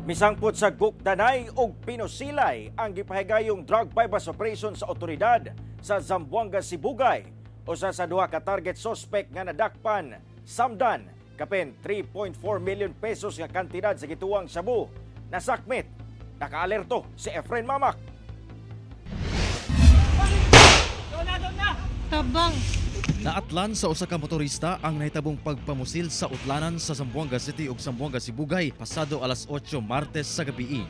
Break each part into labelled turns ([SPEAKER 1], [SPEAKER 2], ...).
[SPEAKER 1] Misangpot sa Gukdanay ug Pinusilay ang gipahigayong drug buy-bust operation sa otoridad sa Zamboanga, Sibugay. Usa sa duha ka target suspect nga nadakpan, samdan kapin 3.4 million pesos nga kantidad sa gituwang shabu nasakmit. Nakaalerto si Efren Mamak.
[SPEAKER 2] Tabang.
[SPEAKER 3] Naatlan sa usa ka motorista ang nahitabong pagpamusil sa utlanan sa Zamboanga City ug Zamboanga Sibugay pasado alas 8 Martes sa gabii.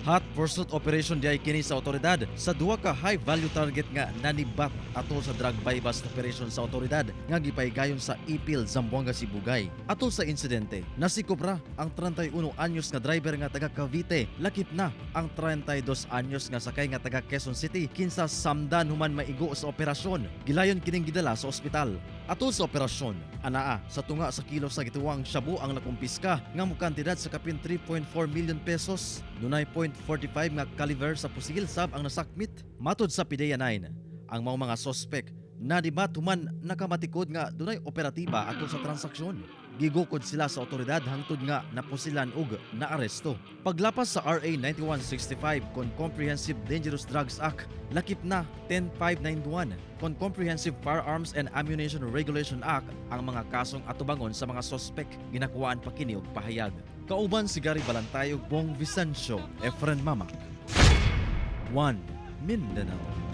[SPEAKER 3] Hot pursuit operation diay kini sa otoridad sa duha ka high value target nga nanibat atol sa drug buy-bust operation sa otoridad nga gipahigayon sa Ipil, Zamboanga Sibugay. Atol sa insidente, nasikop ra ang 31 anyos nga driver nga taga Cavite, lakip na ang 32 anyos nga sakay nga taga Quezon City kinsa samdan human maigo sa operasyon. Gilayon kining gidala sa ospital. Atol sa operasyon, anaa sa tunga sa kilo sa gituwang shabu ang nakumpiska nga mokantidad sa kapin 3.4 million pesos. Dunay .45 nga caliber sa pusil sab ang nasakmit. Matod sa PDEA 9, ang mao mga sospek nanibat human nakamatikod nga dunay operatiba atol sa transaksyon. Gigukod sila sa otoridad hangtod nga napusilan ug naaresto. Paglapas sa RA 9165 kon Comprehensive Dangerous Drugs Act, lakip na 10591 kon Comprehensive Firearms and Ammunition Regulation Act ang mga kasong atubangon sa mga sospek, ginakuhaan pa kini og pahayag. Kauban si Gary Balantay ug Bong Vicencio, Efren Mamak. 1 Mindanao.